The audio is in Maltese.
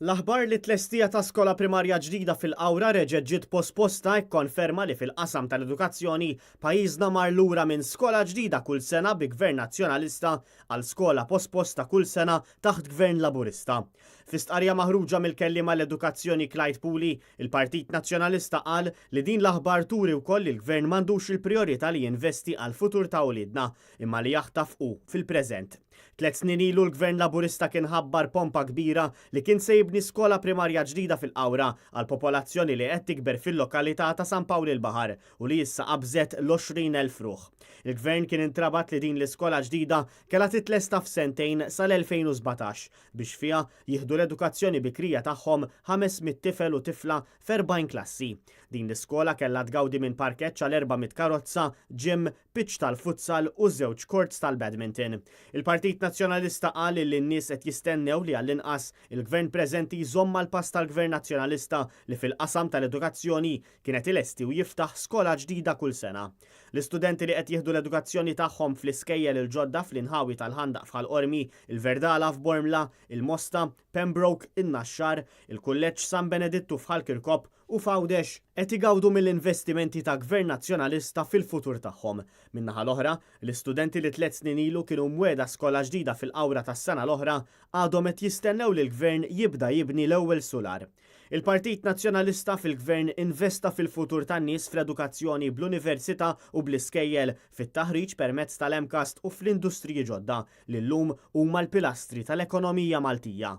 L-aħbar li t-tlestija ta' skola primarja ġdida fil-Qawra reġgħet ġiet posposta kkonferma li fil-qasam tal-edukazzjoni pajjiżna mar lura minn skola ġdida kull sena bi Gvern Nazzjonalista għal skola posposta kull sena taħt Gvern Laburista. Fi stqarrija maħruġa mill-Kelliem għall-Edukazzjoni Clyde Puli, il-Partit Nazzjonalista qal li din l-aħbar turi wkoll li l-Gvern m'għandux il-prijorità li jinvesti għall-futur ta' uliedna imma li jaħtaf hu fil-preżent. Tliet snin ilu l-Gvern Laburista kien ħabbar pompa kbira li kien se jibni skola primarja ġdida fil-Qawra għall-popolazzjoni li qed tikber fil-lokalità ta' San Pawl il-Baħar u li issa qabżet l-20,000 ruħ. Il-Gvern kien intrabat li din l-iskola ġdida kellha titlesta f'sentejn sal-2017 biex fiha jieħdu l-edukazzjoni bikrija tagħhom 500 tifel u tifla f'40 klassi. Din l-iskola kellha tgawdi minn parkeġġ għal 400 karozza, gym, pitch tal-futsal u żewġ courts tal-badminton. Il-Partit Nazzjonalista qal li n-nies qed jistennew li għall-inqas il-Gvern preżenti jżomm mal-pass tal-Gvern Nazzjonalista li fil-qasam tal-edukazzjoni kien qed ilesti u jiftaħ skola ġdida kull sena. L-istudenti li qed jieħdu l-edukazzjoni tagħhom fl-iskejjel il-ġodda fl-inħawi tal-Ħandaq f'Ħal Qormi, il-Verdala f'Bormla, il-Mosta, Pembroke, in-Naxxar, il-Kulleġġ San Benedittu f'Ħal Kirkop u f'Għawdex qed igawdu mill-investimenti ta' Gvern Nazzjonalista fil-futur tagħhom. Min-naħa l-oħra, l-istudenti li tliet snin ilu kienu mwiegħda skola ġdida fil-Qawra tas-sena l-oħra għadhom qed jistennew li l-Gvern jibda jibni l-ewwel sular. Il-Partit Nazzjonalista fil-Gvern investa fil-futur tan-nies fl-edukazzjoni bl-università u bl-iskejjel, fit-taħriġ permezz tal-MCAST u fl-industriji ġodda li llum huma l-pilastri tal-ekonomija Maltija.